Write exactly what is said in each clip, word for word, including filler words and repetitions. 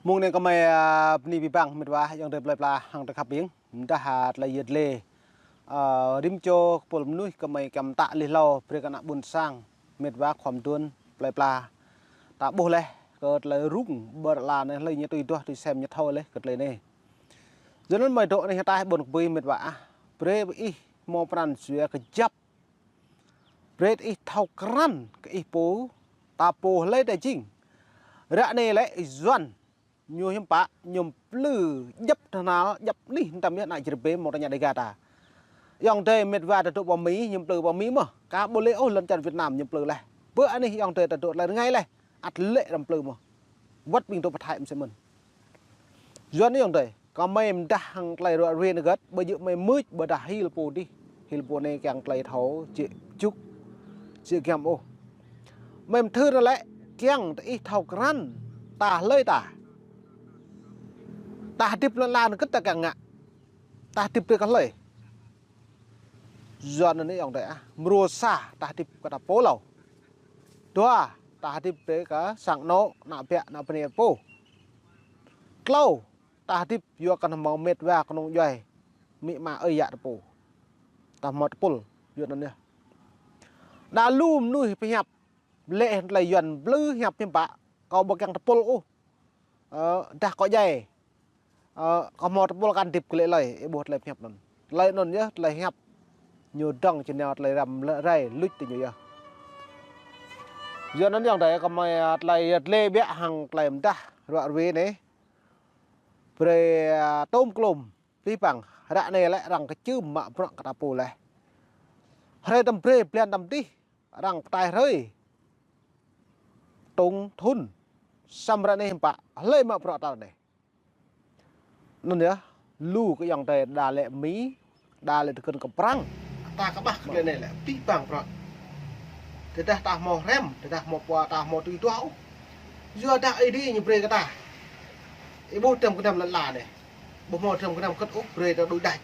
Mông anai kơmơi, a, bơni abih bang mĕt wa ayŏng adơi plơi pla hăng tơlơi khăp ƀing. Mơdah, a, tơlơi yơh lĕ, a, rĭm čô kơpul mơnuih kơmơi kiăng mơtă laih hlâo brơi kơ ană ƀôn sang mĕt wa khua mơduôn plơi pla. Ta ƀuh laih kơ tơlơi rŭng ƀơi lŏn anai, hlơi ñu tui duah tui sem ñu thâo laih kơ tơlơi anai. Yua anŭn mơi dŏ anai hơtai ƀôn kơbui mĕt wa ah. Brơi ih hmâo pran jua kơjăp. Brơi ih thâo krăn kơ ih pô, ta pô hlơi ta jing. Ră anai lĕ Yuan ñu hiư̆m pă, ñu plư djăp tơhnal, djăp anih tơm yơh ană Jrai ƀe mơ̆ng tơña Dega ta. Ayŏng adơi mĕt wa ta dŏ pơ Mi, ñu plư pơ Mi mơ̆n. Ka ƀu lĕ ôh lŏn čar Việt Nam ñu plư laih. Bơ anih ayŏng adơi ta dŏ tơlơi rơngai laih, ăt lĕ răm plư mơ̆n. Wơ̆t ƀing dŏ pơ Thái mơsĕ mơ̆n. Yuan ayŏng adơi, kơmơi mơdah hăng tơlơi ruă ruê anai gơ̆t, ƀu djơ̆ mơi mưč, ƀôdah hil pô dih. Hil pô anai kiăng tơlơi thâo, jĕ čŭk, jĕ giăm ôh. Mơi mơthưr anai lĕ, kiăng tơ ih thâo krăn, ta hlơi ta. Ta hơdip lŏn lan kơ ta kiăng ngă. Ta hơdip brơi kơ hlơi. Yuan anai ayŏng adơi ah, mrô sa, ta hơdip kơ ta pô hlâo. Dua, ta hơdip brơi kơ sang anŏ, ană bă, ană bơnai pô. Klâo, ta hơdip yua kơ hmâo mĕt wa kơnung djuai, amĭ ama ơi yă ta pô. Ta hmâo tơpul, Yuan anai yơh. Đa lu mơnuih pơhiăp, lĕ tơlơi Yuan plư hiăp hiư̆m pă, kâo ƀu kiăng tơpul ôh. Ơ, dah kâo djai. Ơ, kâo hmâo tơpul kăn hơdip kơ lĕ tơlơi, ih ƀuh tơlơi pơhiăp anŭn. Tơlơi anŭn yơh, tơlơi hiăp. Ñu dŏng či nao tơlơi răm rai luč tơ ñu yơh. Yua anŭn ayŏng adơi kơmơi, a, tơlơi yơh lĕ biă hăng tơlơi mơdah ruă ruê anai. Brơi, a, tôm klôm, abih bang, ră anai lĕ arăng kơčưm mă bruă kơ ta pô laih. Hrơi tơm brơi, blan tơm dih, arăng pơtai hrơi. Tông thun. Samơ̆ ră anai hiư̆m pă, hlơi mă bruă ta anai. Anŭn yơh, lu kơ ayŏng adơi đa lĕ Mi, đa lĕ tơkŭn kơ Prăng. Ta kơƀah kơ tơlơi anai lĕ, abih bang bruă. Tơdah ta hmâo hrăm, tơdah hmâo pô, ta hmâo tui duah ôh. Yua dah Ơi Adai ñu brơi kơ ta. Ih ƀuh tơm kơnăm lŏn lan anai. Ƀu hmâo tơm kơnăm kơ̆t ôh brơi ta đuaĭ đač.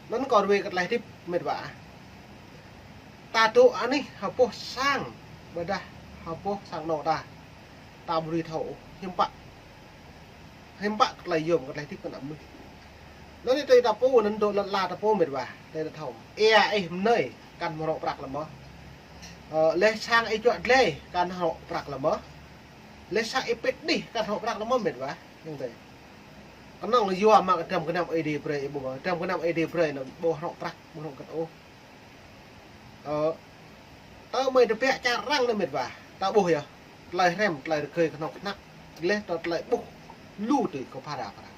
Anŭn kâo ruai kơ tơlơi hơdip mĕt wa. Ta dŏ anih ha boh sang, ƀôdah ha boh sang anŏ ta. Ta ƀu dưi thâo ôh, hiư̆m pă. Hiư̆m pă kơ tơlơi yôm kơ tơlơi hơdip kơ ană mơnuih. Anŭn yơh tơlơi ta pô, anŭn dŏ lŏn lan ta pô mĕt wa, tơlơi ta thâo. Ia ih mơnơi, kăn hmâo hrŏ prăk lơ̆m mơ̆n. Ơ, lĕ sang ih čuă glai, kăn hmâo hrŏ prăk lơ̆m mơ̆n. Lĕ sang ih pĭt đih, kăn hmâo hrŏ prăk lơ̆m mơ̆n mĕt wa. Ayŏng adơi. Kơnơ̆ng yua mă kơ tơm kơnăm Ơi Adai brơi, ih ƀuh mơ̆n. Tơm kơnăm Ơi Adai brơi anŭn ƀu hrŏ prăk, ƀu hrŏ kơ̆t ôh. Ơ, tơmơi tơbiă čar arăng anai mĕt wa. Ta ƀuh yơh. Tơlơi hrăm, tơlơi rơgơi kơhnâo kơhnăk. Lĕ ta tơlơi ƀuh lu tui kơ phara phara.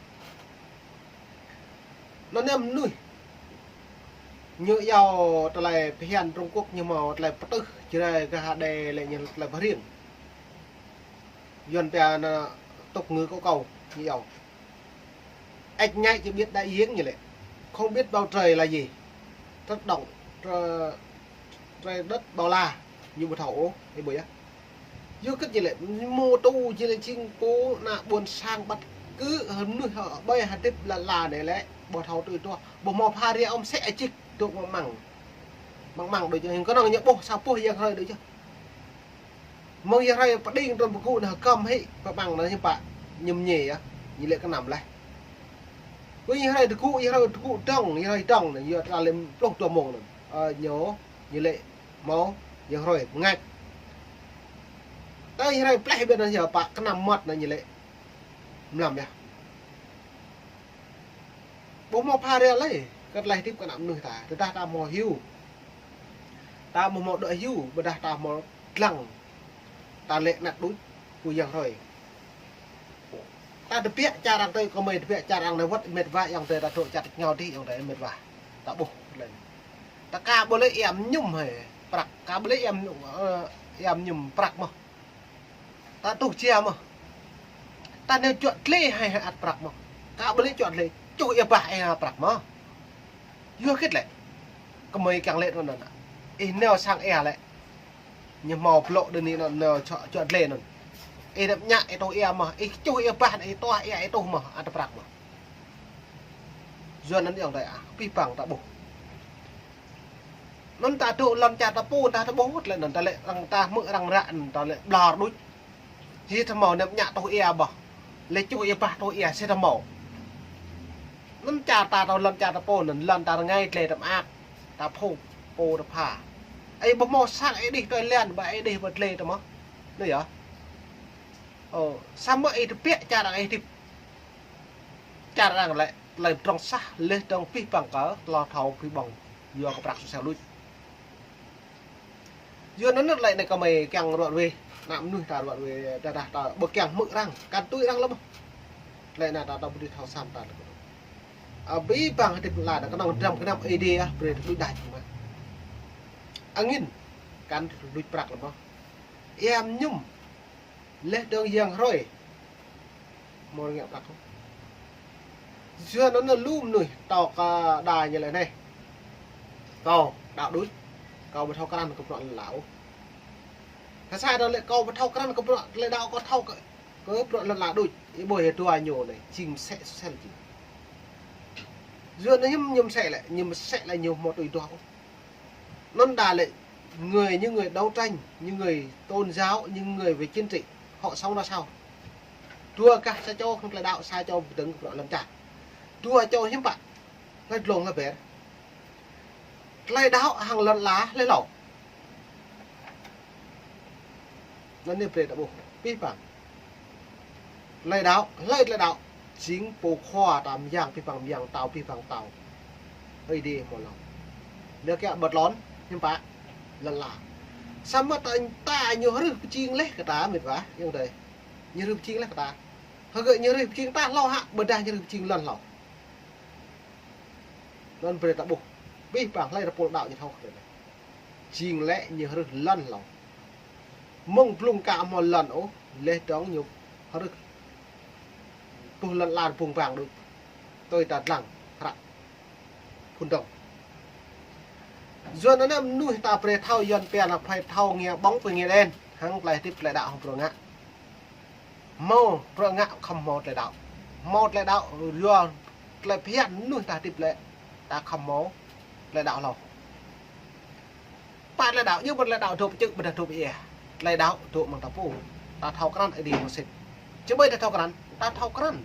Anŭn anai mơnuih. Ñu iâu tơlơi phiăn Trung Quốc ñu hmâo tơlơi pơtưh Jrai gah Đê lĕ ñu tơlơi pơhriêng. Yuan pia anŭn tục ngữ của cậu, ñu iâu. Ếch nhái chỉ biết đại diện ñu lĕ. Không biết bầu trời là gì. Đất động, trời, trời đất bao la. Ñu ƀu thâo ôh, ih ƀuh yơh. Yua kơ ñu lĕ, mơ̆ tŭ ñu lĕ jing pô ană ƀôn sang ƀăt kơ mơnuih hơ ƀai hơdip lŏn lan anai lĕ, ƀu thâo tui duah. Ƀu hmâo phara ôh mơsĕ ajik dŏ măng măng. Măng măng đôč yơh, kơnơ̆ng ñu ƀuh sa boh yang hrơi đôč yơh. Mơ̆ng yang hrơi pơđing trŭn pơgŭ anŭn hơkăm hĭ, pơƀăng anŭn hiư̆m pă, ñu mơñai yơh, ñu lĕ kơnăm laih. Kơ yang hrơi tơgŭ, yang hrơi tơgŭ dŏng, yang hrơi dŏng anŭn, yua ta lĕ pluh dua mông anŭn. Ơ, ñu, ñu lĕ hmâo, yang hrơi pơngač. Tơ yang hrơi pleh ƀiă anŭn yơh pă kơnăm mơmŏt anŭn ñu lĕ mlam yơh. Ƀu hmâo phara lơi, kơ tơlơi hơdip kơ ană mơnuih ta, tơdah ta hmâo hyu. Ta ƀu hmâo đuaĭ hyu, ƀôdah ta hmâo lăng. Ta lĕ anăt đôč, kơ yang hrơi. Ta tơbiă čar arăng tơi, kơmơi tơbiă čar arăng anai wơ̆t mĕt wa ayŏng adơi ta dŏ čar tơčô dih ayŏng adơi mĕt wa. Ta ƀuh lơi. Ta ka ƀu lĕ ia mơñum hĭ prăk, ka ƀu lĕ ia mơñum, ơ, ia mơñum prăk mơ̆n. Ta tuh jia mơ̆n. Ta nao čuă glai hĭ hĭ ăt prăk mơ̆n. Ka ƀu lĕ čuă glai, čuh ia bah ia prăk mơ̆n. Yua hơget lĕ. Kơmơi kiăng lĕ anŭn anŭn. Ih nao sang ia lĕ. Ñu hmâo blŏ đơ anai anŭn nao čuă, čuă glai anŭn. Ih nao ñă ih tuh ia mơ̆n. Ih čuh ia bah ih tuah ia ih tuh mơ̆n. Ăt prăk mơ̆n. Yua anŭn ayŏng adơi ah. Abih bang ta ƀuh. Anŭn ta dŏ lŏn čar ta pô ta ƀuh tơlơi anŭn ta lĕ arăng ta hmư̆ arăng ră anŭn ta lĕ ƀlŏr đôč. Hĭ ta hmâo nao ñă tuh ia bah. Lĕ čuh ia bah tui ia sĭt mơ̆. Anŭn čar ta tơ lŏn čar ta pô anŭn lŏn ta rơngai tlĕ ta mơak. Ta phung pô ta pha. Ơi ƀu hmâo sang ơi đih tui lĕ ba ơi đih ba tlĕ ta mơ̆. Anŭn yơh. Ơ, samơ̆ ơi tơbiă čar arăng ơi tip. Čar arăng lĕ tơlơi pơdrŏng sah leh dơ̆ng pih păng kơ tơlơi thâo pih ƀơ̆ng. Yua kơ prăk sosial luč. Yua anŭn lĕ anai kơmơi kiăng ruă ruê, ană mơnuih ta ruă ruê, dah dah ta ƀu kiăng hmư̆ arăng, kăn tui arăng lơ̆m. Lĕ anai ta ta ƀu dưi thâo sam ta lĕ. Abih bang hơdip lăn, kơnơ̆ng dram kơnăm Ơi Adai, brơi ta tui đač mă. Angĭn, kăn luč prăk lơ̆m. Ia mơñum, leh dơ̆ng yang hrơi. Mơ̆ ngă prăk. Yua anŭn lu mơnuih tŏ kơ đa ñu lĕ anai. Kâo đaŏ đôč. Kâo ƀu thâo krăn kơ bruă lŏn ala ôh. Kơ sa dơ̆ng lĕ kâo ƀu thâo krăn kơ bruă tơlơi đaŏ kâo thâo kơ, kơ bruă lŏn ala đôč. Ih ƀuh ia dua ñu anai. Jing mơsĕ sel jing. Yua anŭn hiư̆m ñu mơsĕ lĕ, ñu mơsĕ lĕ ñu hmâo tui duah ôh. Anŭn đa lĕ người, những người đấu tranh, những người tôn giáo, những người về chính trị, họ sống ra sao? Dua gah sa čô hăng tơlơi đaŏ, sa čô pơdơ̆ng bruă lŏn čar. Dua čô hiư̆m pă, hlơi dlông hlơi ber. Tơlơi đaŏ hăng lŏn ala hlơi hlâo. Anŭn anai brơi ta ƀuh, pih păng. Tơlơi đaŏ, hlơi tơlơi đaŏ. Jing pô khua ta mơyang pih păng mơyang tao pih păng tao. Ơi Adai hmâo lŏn. Lĕ kiăng ƀơi lŏn, hiư̆m pă, lŏn ala. Samơ̆ ta, ta ñu hrih pơjing leh kơ ta mĕt wa, yang dơi. Ñu hrih pơjing leh kơ ta. Hơgĕt ñu hrih pơjing ta hlâo hă, ƀôdah ñu hrih pơjing lŏn hlâo. Anŭn brơi ta ƀuh. Pih păng hlơi ta pô đaŏ ñu thâo kơ anai. Jing lĕ ñu hrih lŏn hlâo. Mơ̆ng blung ka hmâo lŏn ôh, leh dơ̆ng ñu hrih. Ƀuh lŏn ala bung bang đôč. Tui ta dlăng, hră. Phun dơ̆ng. Yua anŭn mơnuih ta brơi thâo Yuan pia anai phải thâo nghe bóng với nghe đèn. Hăng tơlơi hơdip tơlơi đaŏ hăng bruă ngă. Hmâo bruă ngă khŏm hmâo tơlơi đaŏ. Hmâo tơlơi đaŏ yua tơlơi phiăn mơnuih ta hơdip lĕ. Ta khŏm hmâo tơlơi đaŏ hlâo. Pă tơlơi đaŏ, yua ƀơi tơlơi đaŏ dŏ pơčư̆ ƀôdah dŏ pơieh. Tơlơi đaŏ dŏ mơ̆ng ta pô. Ta thâo krăn Ơi Adai mơsĕt. Či ƀai ta thâo krăn, ta thâo krăn.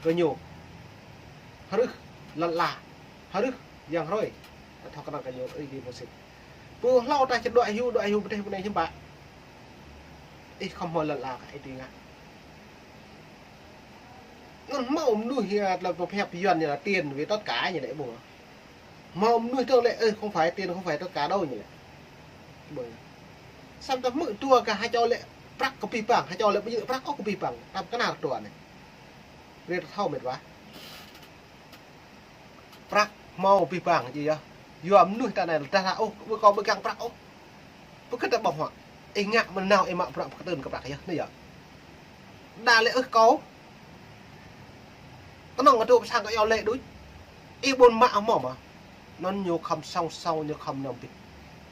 Kơ ñu. Hrih lŏn ala. Hrih yang hrơi. Ta thâo krăn kơ ñu Ơi Adai mơsĕt. Pô hlâo ta či đuaĭ hyu, đuaĭ hyu pơdeh pơnai hiư̆m pă. Ih khŏm hmâo lŏn ala kơ Ơi Adai ngă. Anŭn hmâo mơnuih hia tơlơi pơhiăp Yuan ñu là tiền về tất cả ñu lĕ ƀuh. Hmâo mơnuih tơ̆ lĕ, ơ, không phải tiền, không phải tất cả đâu ñu lĕ. Ƀuh. Samơ̆ ta hmư̆ dua gah ha čô lĕ prăk kơ pih păng, ha čô lĕ ƀu djơ̆ prăk ôh kơ pih păng, ta pơkơnar dua anai. Brơi ta thâo mĕt wa. Prăk hmâo pih păng či yơh. Yua mơnuih ta anai dah dah ôh, ƀu kâo ƀu kiăng prăk ôh. Pơkơ̆t ta ƀơ̆ng huă. Ih ngă mơnao ih mă bruă pơkơtưn kơ prăk yơh, anai yơh. Đa lĕ ưh kâo. Kơnơ̆ng kơ dŏ pơ sang kơ iâu lĕ đôč. Ih ƀôn mă hmâo mơ̆. Anŭn ñu khŏm song song, ñu khŏm nơm bit.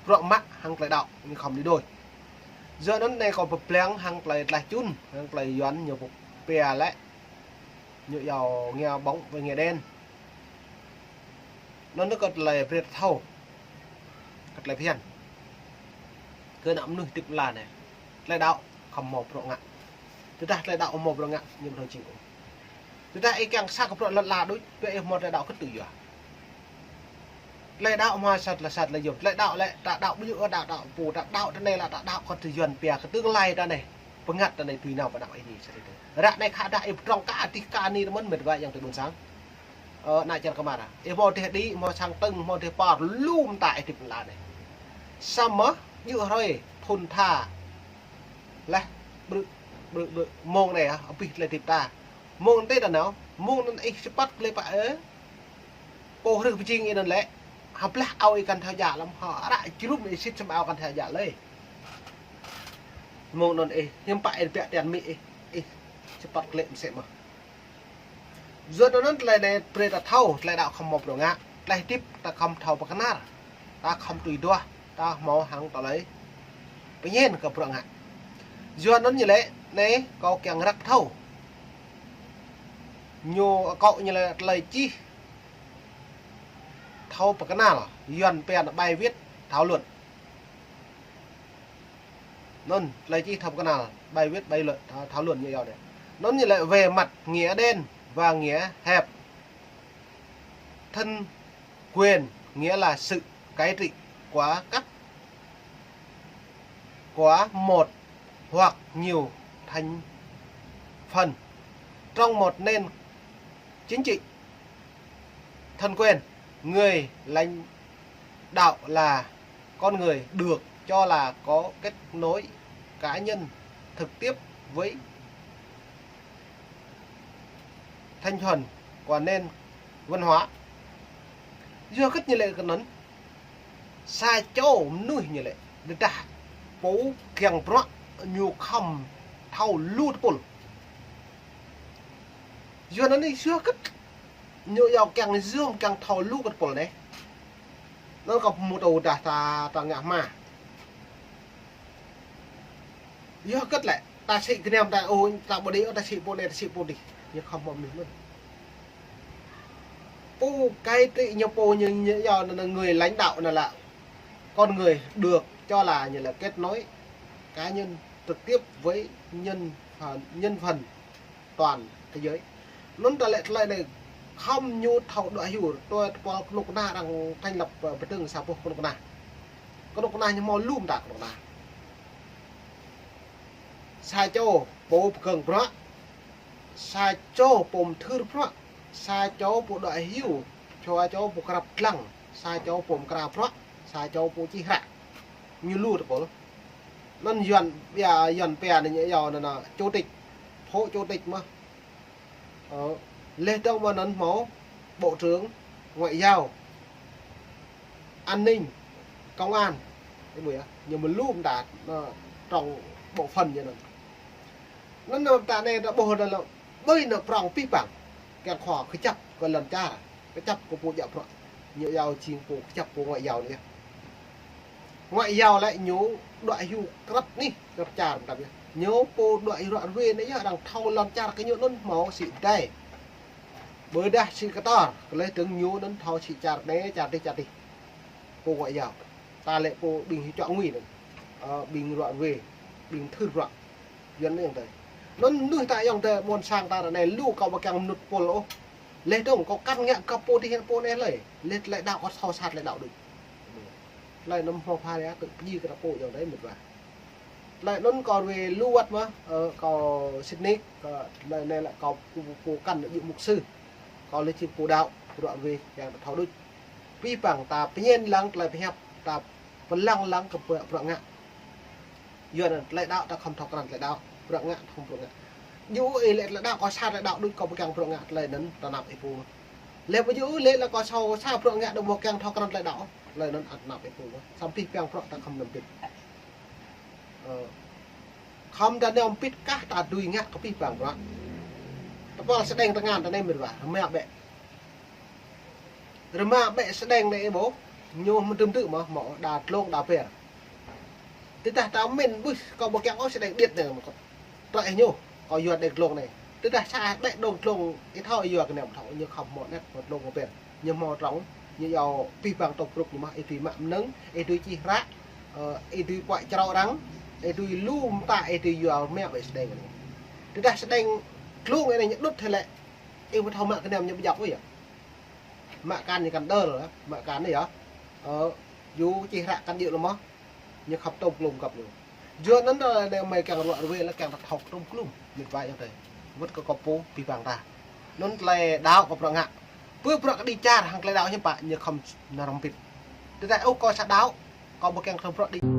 Bruă mă hăng tơlơi đaŏ, ñu khŏm đi đôi. Yua anŭn anai kâo pơblang hăng tơlơi tlaih čun, hăng tơlơi Yuan ñu pia lĕ. Ñu iâu nghe bóng với nghe đèn. Anŭn kơ tơlơi brơi ta thâo. Kơ tơlơi phiăn. Kơ ană mơnuih hơdip lăn anai. Tơlơi đaŏ khŏm hmâo bruă ngă. Tơdah tơlơi đaŏ hmâo bruă ngă, ñu ƀu thâo jing ôh. Tơdah ih kiăng sa kơ bruă lŏn ala đôč, biă ih hmâo tơlơi đaŏ kơtư̆ yua. Tơlơi đaŏ hmâo sat lĕ sat lĕ yôm. Tơlơi đaŏ lĕ, ta đaŏ ƀu djơ̆ đaŏ, đaŏ pô, ta đaŏ tơ anai lĕ ta đaŏ kơ tơ Yuan pia kơ tương lai ta anai. Bơngăt ta anai tui nao pơ anăp ih ni sat tơ. Ră anai khă dah ih pơdrŏng ka adih ka ni tơ mơ̆n mĕt wa yang tui ƀôn sang. Ơ, ană čar kơmar. Ih hmâo dêh đĭ, hmâo sang tơ̆ng, hmâo dêh par, lu mơta ih hơdip lăn anai. Samơ̆, djơ̆ hrơi, thŭn tha. Leh, ƀrư̆, ƀrư̆, ƀrư̆, mông anai, ah, abih tơlơi hơdip ta. Mông anai ta nao, mông anŭn ih čơpăt tơlơi pă, ơ. Pô hrih pơjing ih anŭn lĕ. Ha blah ao ih kăn thâo djă lăm, ha ară jơnum ih sĭt săm ao kăn thâo djă lơi. Mông anŭn ih, hiư̆m pă ih biă tian mĭ ih, ih čơpăt tơlơi mơsĕ mơ̆. Yua anŭn tơlơi anai brơi ta thâo, tơlơi đaŏ khŏm hmâo bruă ngă, tơlơi hơdip ta khŏm thâo pơkơnar, ta khŏm tui duah, ta hmâo hăng tơlơi pơñen kơ bruă ngă. Yua anŭn ñu lĕ, anai kâo kiăng răk thâo. Ñu akŏ ñu lĕ tơlơi čih thâo pơkơnar, Yuan pia anai bài viết thảo luận. Anŭn, tơlơi čih thâo pơkơnar, bài viết, bài luận, thảo, thảo luận ñu iâu anai. Anŭn ñu lĕ về mặt nghĩa đen và nghĩa hẹp. Thân quyền nghĩa là sự cai trị của các, của một hoặc nhiều thành phần trong một nền chính trị. Thân quyền, người lãnh đạo là con người được cho là có kết nối cá nhân trực tiếp với thành phần của nền văn hóa. Yua hơget ñu lĕ kơ anŭn? Sa čô mơnuih ñu lĕ, tơdah pô kiăng bruă ñu khŏm thâo lu tơpul. Yua anŭn yơh, yua hơget ñu yua kiăng yua kiăng thâo lu kơ tơpul anai. Anŭn kâo pơmŭt ôh dah ta, ta ngă hmua. Yua hơget lĕ, ta sĭ gơnam ta ôh, ta ƀu đĭ ôh, ta sĭ pô anai, ta sĭ pô adih. Ñu khŏm hmâo mơnuih anŭn. Pô cai trị ñu pô ñu, ñu yua anŭn người lãnh đạo anŭn lĕ con người được cho là như là kết nối cá nhân trực tiếp với nhân phần, nhân phần toàn thế giới. Anŭn ta lĕ tơlơi anai khŏm ñu thâo đuaĭ hyu, tui tơpul kơnuk kơna arăng thành lập, ơ, pơdơ̆ng sa boh kơnuk kơna. Kơnuk kơna ñu hmâo lu mơta kơnuk kơna. Sa čô pô pơkơ̆ng bruă, sa čô pô mơthưr bruă, sa čô pô đuaĭ hyu, sa čô pô krăp dlăng, sa čô pô mơkra bruă, sa čô pô čih hră. Ñu lu tơpul. Anŭn Yuan pia, Yuan pia anai ñu yua anŭn, anŭn chủ tịch, phó chủ tịch mơ̆n. Ơ, laih dơ̆ng mơ̆ng anŭn hmâo bộ trưởng ngoại giao, an ninh, công an. Ih ƀuh yơh, ñu mơ̆ lu mơta, anŭn trong bộ phận ñu anŭn. Anŭn anŭn ta anai ta ƀuh anŭn lĕ ƀơi anŭn prŏng abih bang. Kiăng khua kơjăp kơ lŏn čar, kơjăp kơ pô djă bruă. Ñu yua jing pô kơjăp pô ngoại giao anai yơh. Ngoại giao lĕ ñu đuaĭ hyu krăp anih, krăp čar mơtam yơh. Ñu pô đuaĭ hyu ruă ruê anai yơh, arăng thâo lŏn čar kơ ñu anŭn hmâo sĭ dai. Ƀôdah sĭ kơtor, kơ laih dơ̆ng ñu anŭn thâo sĭ čar anai, čar adih, čar adih. Pô ngoại giao. Ta lĕ pô ƀing hyu čuă ngui anŭn. Ơ, ƀing ruă ruê, ƀing thưr bruă. Yuan anai ayŏng adơi. Anŭn mơnuih ta ayŏng adơi, ƀôn sang ta ră anai lu kâo ƀu kiăng mơnŭt tơpul ôh. Laih dơ̆ng kâo kăn ngă kơ pô adih pô anai lơi. Laih tơlơi đaŏ kâo thâo sat tơlơi đaŏ đôč. Tơlơi anŭn hmâo pha ria tŭ pơjing kơ ta pô ayŏng adơi mơ̆n wa. Tơlơi anŭn kâo ruai lu wơ̆t mơ̆n, ơ, kâo sĭt nik, kâo tơlơi anai lĕ kâo pô, pô, pô kăn jing mục sư. Kâo lĕ jing pô đaŏ, ruă ruê kiăng ta thâo đôč. Abih bang ta pơñen lăng tơlơi pơhiăp, ta pơlăng lăng kơ bruă, bruă ngă. Yua anŭn tơlơi đaŏ ta khŏm thâo krăn tơlơi đaŏ, bruă ngă thâo bruă ngă. Yua ih lĕ tơlơi đaŏ kâo sa tơlơi đaŏ đôč kâo ƀu kiăng bruă ngă tơlơi anŭn ta anăp ih pô. Lĕ ƀu yua ih lĕ lĕ kâo sa, sa bruă ngă đôč ƀu kiăng thâo krăn tơlơi đaŏ, tơlơi anŭn ăt anăp ih pô. Samơ̆ abih bang bruă ta khŏm anăm pĭt. Ơ, khŏm ta anăm pĭt kah ta dưi ngă kơ abih bang bruă. Tơpul sơđeng tơngan ta anai mĭt wa, rơma ƀĕ. Rơma ƀĕ sơđeng anai ih ƀuh, ñu mơdơ̆m tơ̆ mơ̆n, hmâo đa dlông đa ber. Tơdah ta mĭn ƀuh kâo ƀu kiăng ôh sơđeng điêt anai mơ̆n kâo. Trơi ñu, kâo yua đeng dlông anai. Tơdah sa ƀĕ dông dlông, ih thâo ih yua kơ anai mơ̆n thâo, ñu khŏm hmâo anet, hmâo dlông hmâo ber. Ñu hmâo trong, ñu yua abih bang tŏk brŭk ñu mơ̆n, ih dưi mă mơnơ̆ng, ih dưi čih hră, ơ, ih dưi puăi črâo arăng, ih dưi lu mơta, ih dưi yua rơma ƀĕ sơđeng anai. Tơdah sơđeng dlông anai ñu đŭt hĭ lĕ, ih ƀu thâo mă kơ anai ñu ƀu djŏp ôh yơh. Mă kăn ñu kăn đơl, mă kăn anai yơh. Ơ, yua čih hră kăn djơ̆ lơ̆m mơ̆n. Ñu khŏm tŏm klŭm kăp ñu. Yua anŭn ta lĕ mơi kiăng ruă ruê lĕ kiăng ta thâo tŏm klŭm. Mĭt wa ayŏng adơi. Wơ̆t kơ kâo pô abih bang ta. Anŭn tơlơi đaŏ kơ bruă ngă. Pơ bruă kơđi čar hăng tơlơi đaŏ hiư̆m pă ñu khŏm nao răm pĭt. Tơdah ôh kâo sa đaŏ, kâo ƀu kiăng kơ bruă đĭ.